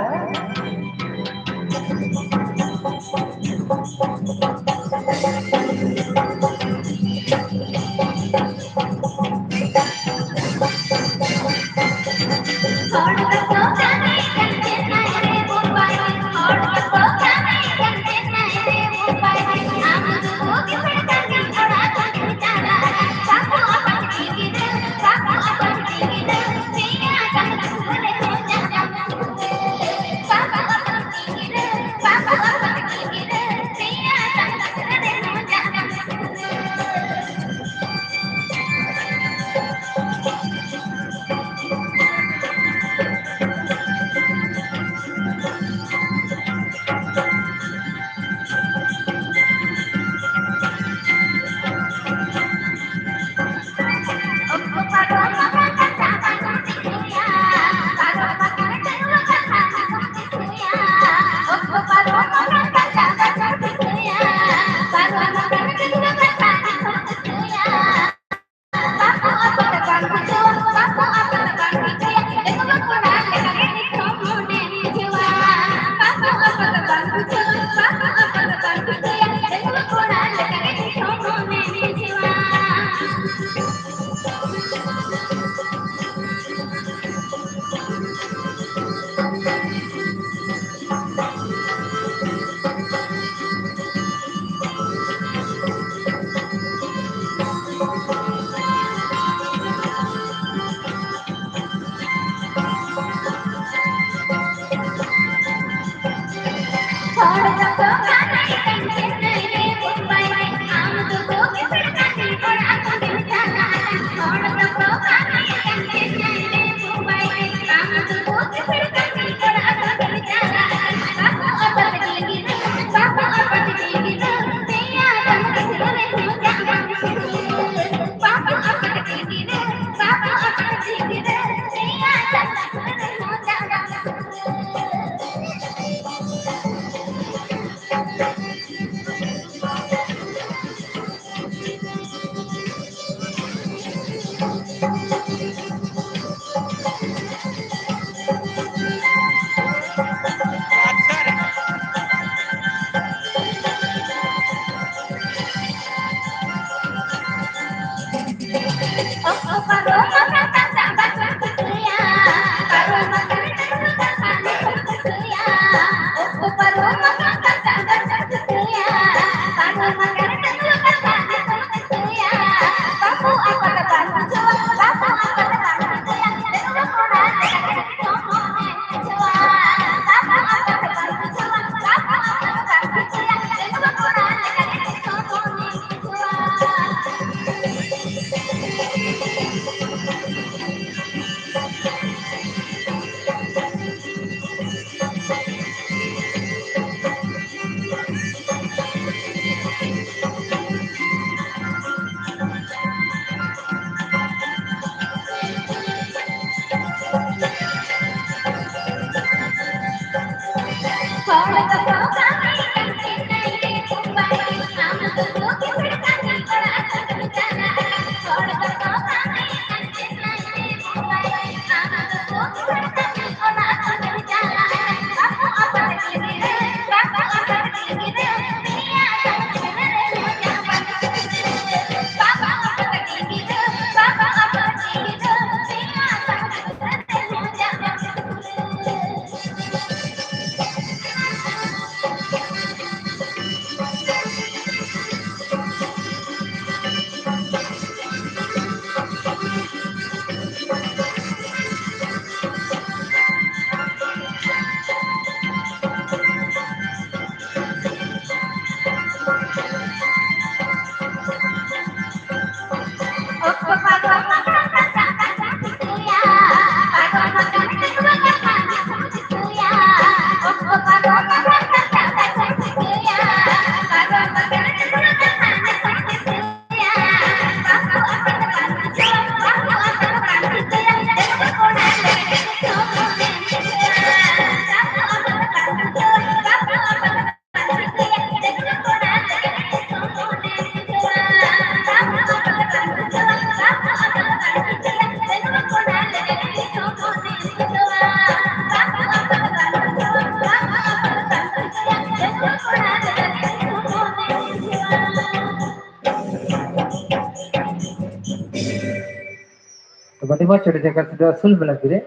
ᱱᱚᱣᱟ ᱪᱷᱳᱴᱳ ᱡᱷᱟᱠᱟᱥ ᱫᱚ ᱟᱹᱥᱩᱞ ᱢᱮᱞᱟ ᱜᱤᱨᱟᱹ,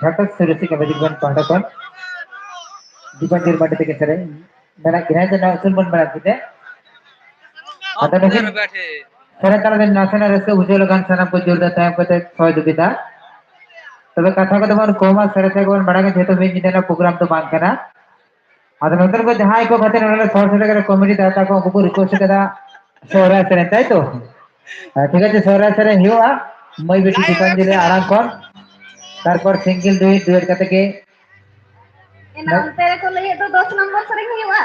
ᱡᱷᱟᱠᱟᱥ ᱥᱩᱨ ᱨᱮᱥᱤ ᱠᱟᱵᱟᱰᱤ ᱵᱚᱱ ᱯᱟᱦᱴᱟ ᱠᱷᱚᱱ ᱫᱤᱯᱟᱧᱡᱚᱞ ᱢᱟᱨᱰᱤ ᱛᱟᱹᱠᱤᱱ ᱥᱮᱨᱮᱧ ᱢᱮᱱᱟᱜ ᱜᱮᱭᱟ, ᱡᱮ ᱱᱚᱣᱟ ᱟᱹᱥᱩᱞ ᱵᱚᱱ ᱢᱮᱱᱟᱜ ᱜᱮᱛᱮ᱾ ᱟᱫᱚ ᱱᱩᱠᱤᱱ ᱥᱮᱨᱮᱧ ᱛᱟᱞᱟ ᱨᱮ ᱱᱟᱥᱮᱱᱟᱜ ᱨᱟᱹᱥᱠᱟᱹ ᱵᱩᱡᱷᱟᱹᱣ ᱞᱮᱠᱷᱟᱱ ᱥᱟᱱᱟᱢ ᱠᱚ ᱡᱳᱨᱫᱟᱨ ᱛᱟᱭᱚᱢ ᱠᱟᱛᱮ ᱥᱚᱦᱚᱡᱳᱜᱤᱛᱟ᱾ ᱛᱚᱵᱮ ᱠᱟᱛᱷᱟ ᱠᱚᱫᱚ ᱵᱚᱱ ᱠᱚᱢᱟ, ᱥᱮᱨᱮᱧ ᱛᱮᱜᱮ ᱵᱚᱱ ᱢᱟᱲᱟᱝᱟ, ᱡᱮᱦᱮᱛᱩ ᱢᱤᱫ ᱧᱤᱫᱟᱹ ᱨᱮᱱᱟᱜ ᱯᱨᱳᱜᱨᱟᱢ ᱫᱚ ᱵᱟᱝ ᱠᱟᱱᱟ᱾ ᱟᱫᱚ ᱱᱚᱛᱮ ᱨᱮᱠᱚ ᱡᱟᱦᱟᱸᱭ ᱠᱚ ᱜᱟᱛᱮ ᱱᱚᱰᱮ ᱥᱚᱦᱚᱨ ᱥᱮᱴᱮᱨ ᱠᱟᱛᱮ ᱠᱚᱢᱤᱴᱤ ᱫᱟᱫᱟ ᱛᱟᱠᱚ ᱩᱱᱠᱩ ᱠᱚ ᱨᱤᱠᱣᱮᱥᱴ ᱠᱟᱫᱟ ᱥᱚᱦᱨᱟᱭ ᱥᱮᱨᱮᱧ, ᱛᱟᱭ ᱛᱚ? ᱦᱮᱸ, ᱴᱷᱤᱠ ᱟᱪᱷᱮ, ᱥᱚᱦᱨᱟᱭ ᱥᱮᱨᱮᱧ ᱦᱩᱭᱩᱜᱼᱟ᱾ ᱢᱟᱹᱭ ᱵᱤᱴᱤ ᱪᱮᱛᱟᱱ ᱡᱤᱞᱮ ᱟᱲᱟᱝ ᱠᱷᱚᱱ, ᱛᱟᱨᱯᱚᱨ ᱥᱤᱝᱜᱮᱞ ᱰᱩᱭᱮᱴ, ᱰᱩᱭᱮᱴ ᱠᱟᱛᱮ ᱜᱮ᱾ ᱮᱱᱟ ᱚᱱᱛᱮ ᱨᱮᱠᱚ ᱞᱟᱹᱭᱮᱫ ᱫᱚ ᱫᱚᱥ ᱱᱚᱢᱵᱚᱨ ᱥᱮᱨᱮᱧ ᱦᱩᱭᱩᱜᱼᱟ᱾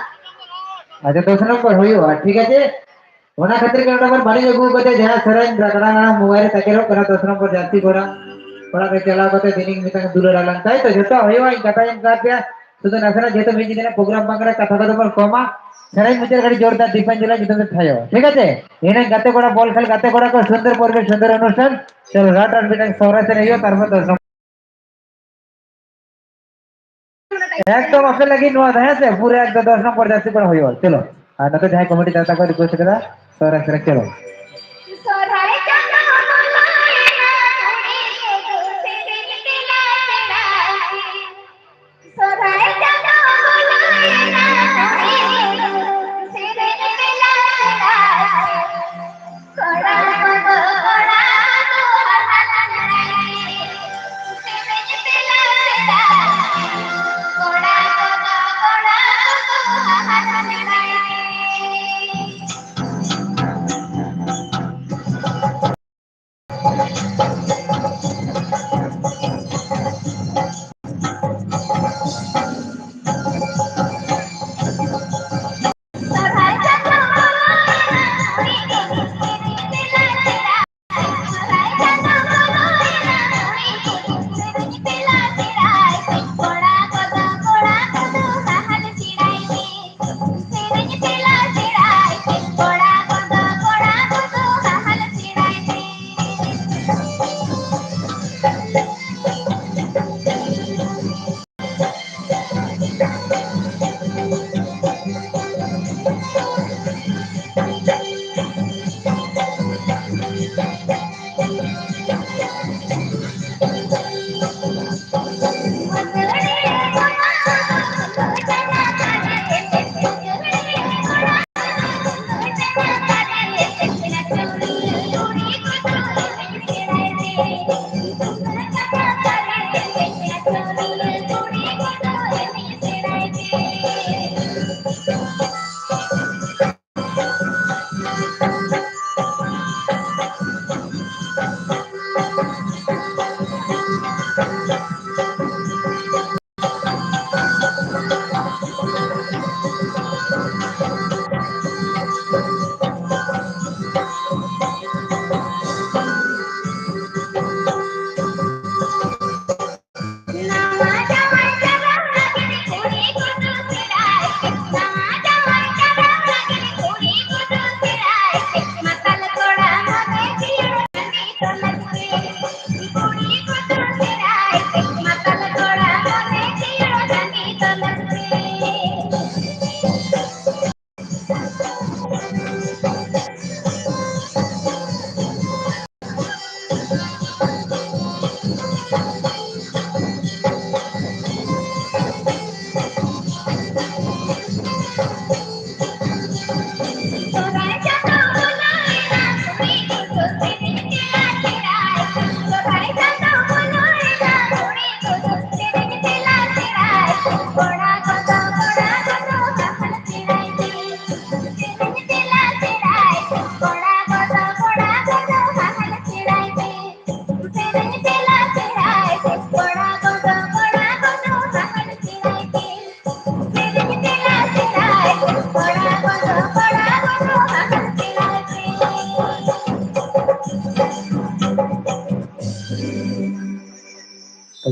ᱟᱪᱪᱷᱟ, ᱫᱚᱥ ᱱᱚᱢᱵᱚᱨ ᱦᱩᱭᱩᱜᱼᱟ, ᱴᱷᱤᱠ ᱟᱪᱷᱮ᱾ ᱚᱱᱟ ᱠᱷᱟᱹᱛᱤᱨ ᱜᱮ ᱱᱚᱰᱮ ᱵᱚᱱ ᱵᱟᱹᱞᱤᱧ ᱟᱹᱜᱩ ᱠᱟᱫᱟ, ᱡᱟᱦᱟᱸ ᱥᱮᱨᱮᱧ ᱨᱟᱜᱽᱲᱟ ᱱᱟᱲᱟ ᱢᱳᱵᱟᱭᱤᱞ ᱨᱮ ᱛᱟᱠᱮᱨᱚᱜ ᱠᱟᱱᱟ, ᱫᱚᱥ ᱱᱚᱢᱵᱚᱨ ᱡᱟᱹᱨᱥᱤ ᱠᱚᱲᱟ ᱚᱲᱟᱜ ᱨᱮ ᱪᱟᱞᱟᱣ ᱠᱟᱛᱮ ᱫᱤᱱᱤᱧ ᱢᱤᱫᱴᱟᱝ ᱫᱩᱞᱟᱹᱲ ᱟᱞᱟᱝ, ᱛᱟᱭ ᱛᱚ? ᱡᱚᱛᱚ ᱦᱩᱭᱩᱜᱼᱟ, ᱤᱧ ᱠᱟᱛᱷᱟᱧ ᱮᱢ ᱠᱟᱫ ᱯᱮᱭᱟ, ᱥᱩᱫᱷᱩ ᱱᱟᱥᱮᱱᱟᱜ ᱡᱮᱦᱮᱛᱩ ᱢᱤᱫ ᱧᱤᱫᱟᱹ ᱨᱮᱱᱟᱜ ᱯᱨᱳᱜᱨᱟᱢ ᱵᱟᱝ ᱠᱟᱱᱟ, ᱠᱟᱛᱷᱟ ᱠᱚᱫᱚ ᱵᱚᱱ ᱠᱚᱢᱟ᱾ ᱥᱮᱨᱮᱧ ᱢᱩᱪᱟᱹᱫ ᱠᱟᱹᱴᱤᱡ ᱡᱳᱨᱫᱟᱨ ᱫᱤᱯᱟᱧᱡᱚᱞᱤ ᱧᱩᱛᱩᱢ ᱛᱮ ᱛᱷᱟᱭᱚ, ᱴᱷᱤᱠ ᱟᱪᱷᱮ? ᱮᱱᱮᱡ ᱜᱟᱛᱮ ᱠᱚᱲᱟ ᱵᱚᱞ ᱠᱷᱮᱞ ᱜᱟᱛᱮ ᱠᱚᱲᱟ ᱠᱚ ᱥᱩᱱᱫᱚᱨ ᱯᱚᱨᱤᱵᱮᱥ ᱥᱩᱱᱫᱚᱨ ᱚᱱᱩᱥᱴᱷᱟᱱ, ᱪᱚᱞᱚ ᱨᱟᱴ ᱟᱨ ᱢᱤᱫᱴᱟᱝ ᱥᱚᱦᱨᱟᱭ ᱥᱮᱨᱮᱧ ᱦᱩᱭᱩᱜᱼᱟ, ᱛᱟᱨᱯᱚᱨ ᱫᱚᱥ ᱮᱠᱫᱚᱢ ᱟᱯᱮ ᱞᱟᱹᱜᱤᱫ ᱱᱚᱣᱟ ᱫᱚ, ᱦᱮᱸ ᱥᱮ? ᱯᱩᱨᱟᱹ ᱮᱠᱫᱚᱢ ᱫᱚᱥ ᱱᱚᱢᱵᱚᱨ ᱡᱟᱹᱨᱥᱤ ᱠᱚᱲᱟ ᱦᱩᱭᱩᱜᱼᱟ᱾ ᱪᱚᱞᱚ, ᱟᱨ ᱱᱚᱛᱮ ᱡᱟᱦᱟᱸᱭ ᱠᱚᱢᱤᱴᱤ ᱫᱟᱫᱟ ᱠᱚ ᱨᱤᱠᱣᱮᱥᱴ ᱠᱟᱫᱟ, ᱥᱚᱦᱨᱟᱭ ᱥᱮᱨᱮᱧ, ᱪᱚᱞᱚ᱾ ᱥᱚᱦᱨᱟᱭ ᱪᱟᱸᱫᱳ ᱵᱚᱞᱚᱭᱮᱱᱟ, ᱠᱩᱲᱤ ᱠᱚᱫᱚ ᱥᱮᱨᱮᱧ ᱯᱮ ᱞᱟᱜᱽᱲᱮ᱾ ᱥᱚᱦᱨᱟᱭ ᱪᱟᱸᱫᱳ ᱵᱚᱞᱚᱭᱮᱱᱟ, ᱠᱩᱲᱤ ᱠᱚᱫᱚ ᱥᱮᱨᱮᱧ ᱯᱮ ᱞᱟᱜᱽᱲᱮ᱾ ᱠᱚᱲᱟ ᱠᱚᱫᱚ ᱠᱚᱲᱟ ᱠᱚ ᱦᱟᱦᱟᱲᱟᱜ ᱞᱟᱹᱜᱤᱫ᱾ ᱥᱮᱨᱮᱧ ᱯᱮ ᱞᱟᱜᱽᱲᱮ᱾ ᱠᱚᱲᱟ ᱠᱚᱫᱚ ᱠᱚᱲᱟ ᱠᱚ ᱦᱟᱦᱟᱲᱟᱜ ᱞᱟᱹᱜᱤᱫ᱾ ᱛᱚ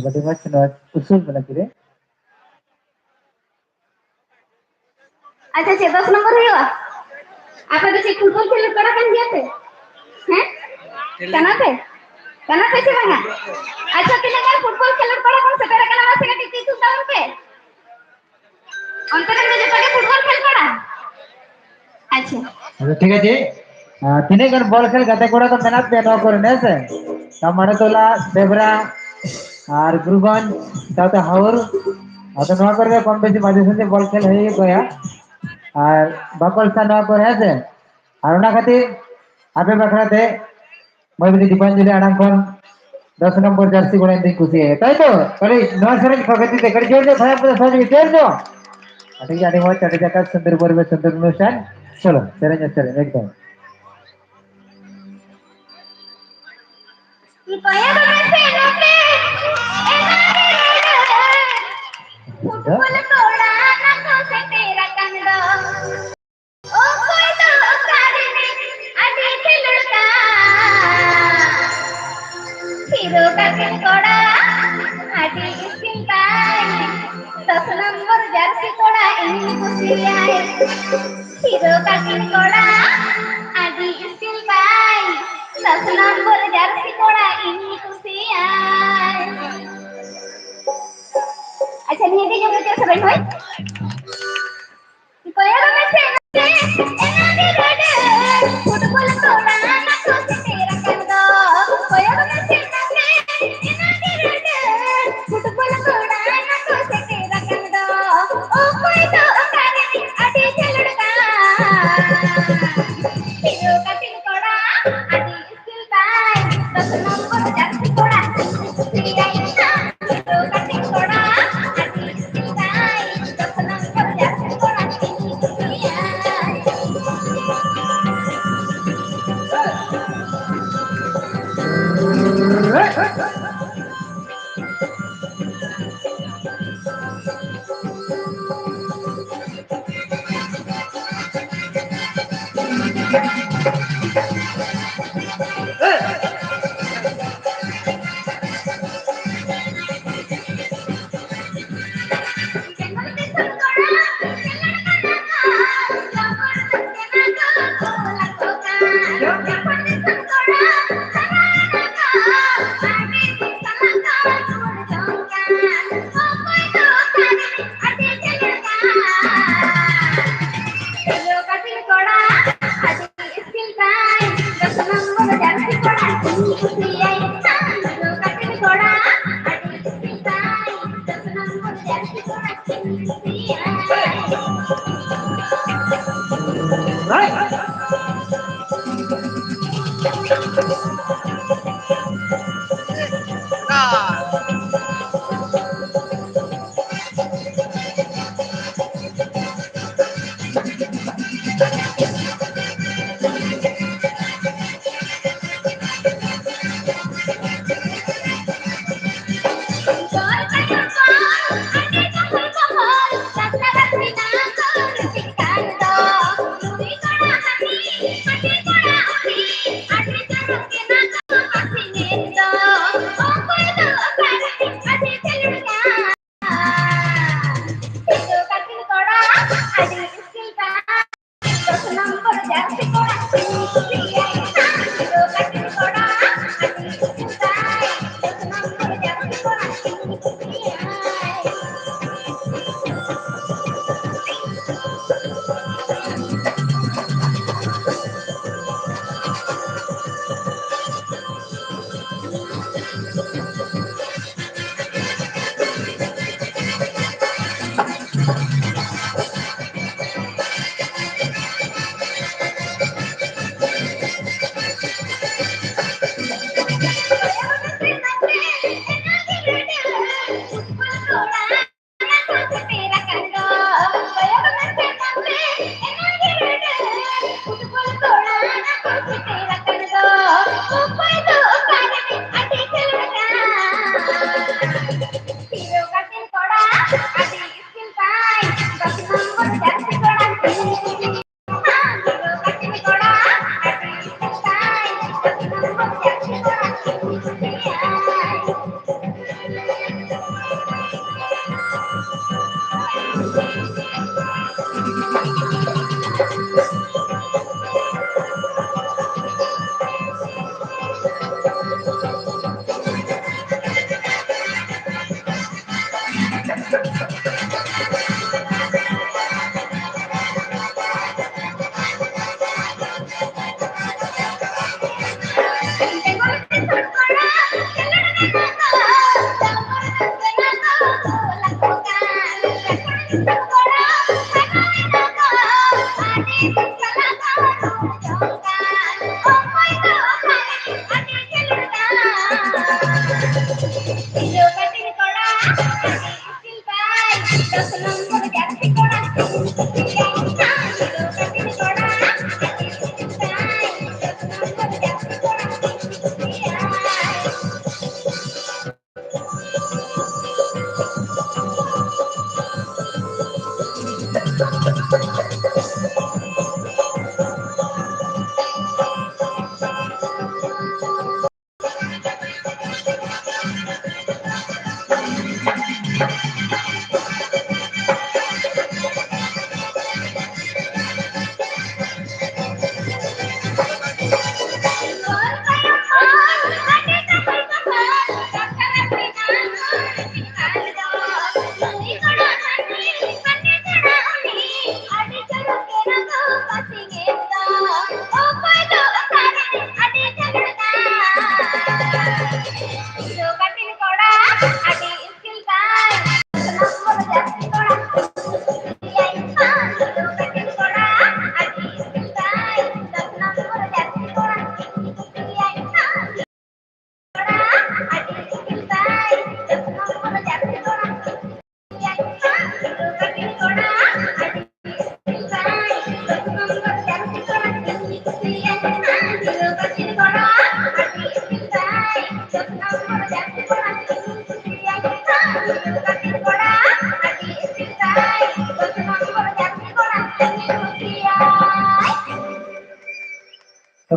ᱟᱹᱰᱤ ᱢᱚᱡᱽ ᱱᱚᱣᱟ ᱩᱥᱩᱞ ᱢᱮᱱᱟᱜ ᱠᱮᱫᱟ᱾ ᱟᱪᱪᱷᱟ, ᱪᱮᱫ ᱫᱚᱥ ᱱᱚᱢᱵᱚᱨ ᱦᱩᱭᱩᱜᱼᱟ? ᱟᱯᱮ ᱫᱚ ᱪᱮᱫ ᱯᱷᱩᱴᱵᱚᱞ ᱠᱷᱮᱞᱳᱰ ᱠᱚᱲᱟ ᱠᱟᱱ ᱜᱮᱭᱟ ᱯᱮ? ᱦᱮᱸ? ᱠᱟᱱᱟ ᱯᱮ? ᱠᱟᱱᱟ ᱯᱮ ᱥᱮ ᱵᱟᱝᱟ? ᱟᱪᱪᱷᱟ, ᱛᱤᱱᱟᱹᱜ ᱜᱟᱱ ᱯᱷᱩᱴᱵᱚᱞ ᱠᱷᱮᱞᱳᱰ ᱠᱚᱲᱟ ᱠᱚ ᱥᱮᱴᱮᱨ ᱟᱠᱟᱱᱟ, ᱢᱟᱥᱮ ᱠᱟᱹᱴᱤᱡ ᱛᱤ ᱛᱷᱩᱠ ᱛᱟᱵᱚᱱ ᱯᱮ᱾ ᱚᱱᱛᱮ ᱨᱮᱱ ᱫᱚ ᱡᱚᱛᱚ ᱜᱮ ᱯᱷᱩᱴᱵᱚᱞ ᱠᱷᱮᱞ ᱠᱚᱲᱟ? ᱟᱪᱪᱷᱟ᱾ ᱟᱪᱪᱷᱟ, ᱴᱷᱤᱠ ᱟᱪᱷᱮ᱾ ᱟᱨ ᱛᱤᱱᱟᱹᱜ ᱜᱟᱱ ᱵᱚᱞ ᱠᱷᱮᱞ ᱜᱟᱛᱮ ᱠᱚᱲᱟ ᱠᱚ ᱢᱮᱱᱟᱜ ᱯᱮᱭᱟ ᱱᱚᱣᱟ ᱠᱚᱨᱮ, ᱦᱮᱸ ᱥᱮ? ᱛᱟᱢᱟᱲᱮ ᱴᱚᱞᱟ, ᱥᱮᱵᱽᱨᱟ, ᱟᱨ ᱜᱩᱨᱩᱜᱚᱸᱡᱽ, ᱥᱟᱶᱛᱮ ᱦᱟᱣᱩᱨ᱾ ᱟᱫᱚ ᱱᱚᱣᱟ ᱠᱚᱨᱮ ᱫᱚ ᱠᱚᱢ ᱵᱮᱥᱤ ᱢᱟᱡᱷᱮ ᱥᱟᱡᱷᱮ ᱵᱚᱞ ᱠᱷᱮᱞ ᱦᱩᱭᱩᱜ ᱜᱮᱭᱟ᱾ ᱟᱨ ᱵᱟᱠᱚᱞ ᱥᱟ ᱱᱚᱣᱟ ᱠᱚᱨᱮ, ᱦᱮᱸ ᱥᱮ? ᱟᱨ ᱚᱱᱟ ᱠᱷᱟᱹᱛᱤᱨ ᱟᱯᱮ ᱵᱟᱠᱷᱨᱟ ᱛᱮ ᱢᱟᱹᱭ ᱵᱤᱴᱤ ᱫᱤᱯᱟᱧᱡᱚᱞᱤ ᱟᱲᱟᱝ ᱠᱷᱚᱱ ᱫᱚᱥ ᱱᱚᱢᱵᱚᱨ ᱡᱟᱹᱨᱥᱤ ᱜᱚᱲᱟ ᱤᱧ ᱫᱩᱧ ᱠᱩᱥᱤᱭᱟᱭᱟ, ᱛᱟᱭ ᱛᱚ? ᱠᱟᱹᱴᱤᱡ ᱱᱚᱣᱟ ᱥᱮᱨᱮᱧ ᱠᱚ ᱠᱷᱟᱹᱛᱤᱨ ᱛᱮ ᱠᱟᱹᱴᱤᱡ ᱡᱳᱨ ᱧᱚᱜ ᱫᱷᱟᱨᱟ ᱯᱮ ᱥᱚᱦᱚᱡᱳᱜᱤ, ᱡᱳᱨ ᱧᱚᱜ᱾ ᱟᱹᱰᱤ, ᱟᱹᱰᱤ ᱢᱚᱡᱽ, ᱟᱹᱰᱤ ᱡᱟᱠᱟᱛ, ᱥᱩᱱᱫᱚᱨ ᱯᱚᱨᱤᱵᱮᱥ, ᱥᱩᱱᱫᱚᱨ ᱚᱱᱩᱥᱴᱷᱟᱱ᱾ ᱪᱚᱞᱚ, ᱥᱮᱨᱮᱧ, ᱥᱮᱨᱮᱧ, ᱮᱠᱫᱚᱢ᱾ ᱠᱚᱭᱚᱜ ᱢᱮᱥᱮ ᱱᱚᱛᱮ᱾ ᱟᱹᱰᱤ ᱤᱥᱠᱤᱞ ᱛᱟᱭ, ᱫᱚᱥ ᱱᱚᱢᱵᱚᱨ ᱡᱟᱹᱨᱥᱤ ᱠᱚᱲᱟ ᱤᱧ ᱠᱩᱥᱤᱭᱟᱭ᱾ ᱦᱤᱨᱳ ᱠᱟᱴᱤᱱ ᱠᱚᱲᱟ ᱟᱹᱰᱤ ᱤᱥᱠᱤᱞ ᱛᱟᱭ, ᱫᱚᱥ ᱱᱚᱢᱵᱚᱨ ᱡᱟᱹᱨᱥᱤ ᱠᱚᱲᱟ ᱤᱧ ᱠᱩᱥᱤᱭᱟᱭ᱾ ᱟᱪᱪᱷᱟ, ᱱᱤᱭᱟᱹ ᱜᱮ ᱡᱚᱢ ᱦᱚᱪᱚ ᱥᱮᱨᱮᱧ ᱦᱳᱭ᱾ ᱠᱚᱭᱚᱜ ᱢᱮᱥᱮ ᱱᱟᱥᱮ, ᱮᱱᱟᱝ ᱨᱮ ᱨᱟᱹᱰᱟᱹ, ᱯᱷᱩᱴᱵᱚᱞ ᱠᱚᱲᱟ ᱱᱟᱠᱚ ᱥᱮᱴᱮᱨ ᱟᱠᱟᱱ ᱫᱚ᱾ ᱠᱚᱭᱚᱜ ᱢᱮᱥᱮ ᱱᱟᱥᱮ, ᱮᱱᱟᱝ ᱨᱮ ᱨᱟᱹᱰᱟᱹ, ᱯᱷᱩᱴᱵᱚᱞ ᱠᱚᱲᱟ ᱱᱟᱠᱚ ᱥᱮᱴᱮᱨ ᱟᱠᱟᱱ ᱫᱚ᱾ ᱚᱠᱚᱭ ᱫᱚ ᱚᱠᱟᱨᱮ ᱟᱹᱰᱤ ᱠᱷᱮᱞᱳᱰ ᱠᱟᱱ᱾ ᱦᱤᱨᱳ ᱠᱟᱴᱤᱱ ᱠᱚᱲᱟ, ᱟᱹᱰᱤ ᱤᱥᱠᱤᱞ ᱛᱟᱭ, ᱫᱚᱥ ᱱᱚᱢᱵᱚᱨ ᱡᱟᱹᱨᱥᱤ ᱠᱚᱲᱟ, ᱤᱧ ᱠᱩᱥᱤᱭᱟᱭ ᱠᱟᱱᱟ᱾ ᱦᱤᱨᱳ ᱠᱟᱴᱤᱱ ᱠᱚᱲᱟ, ᱟᱹᱰᱤ ᱤᱥᱠᱤᱞ ᱛᱟᱭ, ᱫᱚᱥ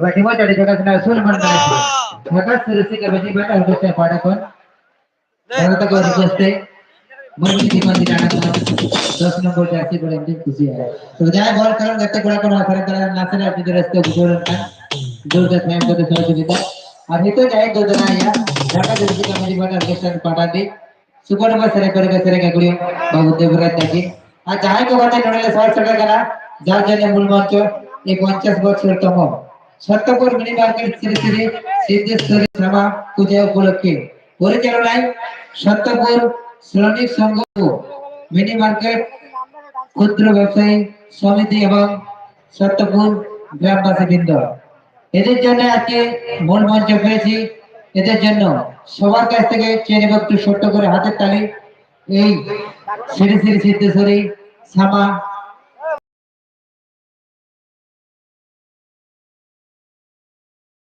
ᱵᱟᱹᱴᱤ ᱢᱚᱡᱽ ᱟᱹᱰᱤ ᱡᱟᱭᱜᱟ ᱥᱮᱱᱟᱜ ᱩᱥᱩᱞ ᱢᱟᱱ ᱠᱟᱱᱟ᱾ ᱡᱷᱟᱠᱟᱥ ᱥᱤᱨᱤᱥᱤ ᱠᱟᱹᱢᱤ ᱵᱟᱝ ᱦᱩᱭᱩᱜ ᱛᱮ ᱯᱟᱲᱟ ᱠᱷᱚᱱ ᱚᱱᱟ ᱛᱟᱠᱚ ᱨᱤᱠᱣᱮᱥᱴ ᱛᱮ ᱢᱟᱹᱡᱷᱤ ᱫᱤᱯᱟᱱ ᱫᱤᱱᱟᱱᱟ ᱠᱚ ᱫᱚᱥ ᱱᱚᱢᱵᱚᱨ ᱡᱟᱹᱨᱥᱤ ᱠᱚᱨᱮ ᱤᱧ ᱠᱩᱥᱤᱭᱟᱜᱼᱟ᱾ ᱛᱚ ᱡᱟᱦᱟᱸᱭ ᱵᱚᱞ ᱠᱷᱮᱞᱳᱰ ᱜᱟᱛᱮ ᱠᱚᱲᱟ ᱠᱚ ᱱᱚᱣᱟ ᱠᱚᱨᱮ ᱛᱟᱦᱮᱸ ᱱᱟᱥᱮᱱᱟᱜ ᱡᱩᱫᱤ ᱨᱟᱹᱥᱠᱟᱹ ᱵᱩᱡᱷᱟᱹᱣ ᱞᱮᱱᱠᱷᱟᱱ ᱡᱳᱨ ᱫᱟᱨ ᱛᱟᱭᱚᱢ ᱠᱚᱛᱮ ᱥᱚᱦᱚᱡᱳᱜᱤᱛᱟ᱾ ᱟᱨ ᱱᱤᱛᱚᱜ ᱡᱟᱦᱟᱸᱭ ᱫᱚ ᱫᱟᱨᱟᱭᱟ ᱡᱷᱟᱠᱟ ᱡᱟᱹᱨᱥᱤ ᱠᱟᱹᱢᱤ ᱢᱟᱱᱮ ᱚᱨᱜᱮᱥᱴᱟᱨ ᱯᱟᱴᱟᱱᱰᱤ ᱥᱩᱵᱚᱨᱱᱚ ᱥᱮᱨᱮᱧ ᱯᱟᱹᱨᱤ ᱥᱮᱨᱮᱧ ᱜᱟᱹᱠᱷᱩᱲᱤᱭᱟᱹ ᱵᱟᱹᱵᱩ ᱫᱮᱵᱨᱟᱡᱽ ᱛᱟᱹᱠᱤᱱ᱾ ᱟᱨ ᱡᱟᱦᱟᱸᱭ ᱠᱚ ᱜᱟᱛᱮ ᱱᱚᱰᱮ ᱞᱮ ᱥᱚᱦᱚᱨ ᱥᱮᱴᱮᱨ ᱠᱟᱱᱟ, ᱡᱟᱨ ᱡᱟᱹᱱᱤᱡ ᱢᱩᱞ ᱢᱚᱧᱪᱚ ᱮ ᱯᱚᱧᱪᱟᱥ ᱵᱚᱪᱷᱚᱨ ᱛᱚᱢᱚ ᱥᱚᱛᱛᱚᱯᱩᱨ ᱢᱤᱱᱤ ᱢᱟᱨᱠᱮᱴ ᱥᱨᱤ ᱥᱨᱤ ᱥᱤᱫᱽᱫᱷᱮᱥᱣᱚᱨᱤ ᱥᱟᱢᱟ ᱯᱩᱡᱟ ᱩᱯᱚᱞᱚᱠᱠᱷᱮ ᱯᱚᱨᱤᱪᱟᱞᱚᱱᱟᱭ ᱥᱚᱛᱛᱚᱯᱩᱨ ᱥᱨᱚᱢᱤᱠ ᱥᱚᱝᱜᱷ ᱢᱤᱱᱤ ᱢᱟᱨᱠᱮᱴ ক্ষুদ্র ব্যবসায়ী সমিতি এবং সত্যপুর গ্রামবাসী বৃন্দ। এদের জন্য আজকে মূল মঞ্চ পেয়েছি। এদের জন্য সবার কাছ থেকে চেয়ে নেব একটু ছোট্ট করে হাতের তালি। এই শ্রী শ্রী সিদ্ধেশ্বরী শ্যামা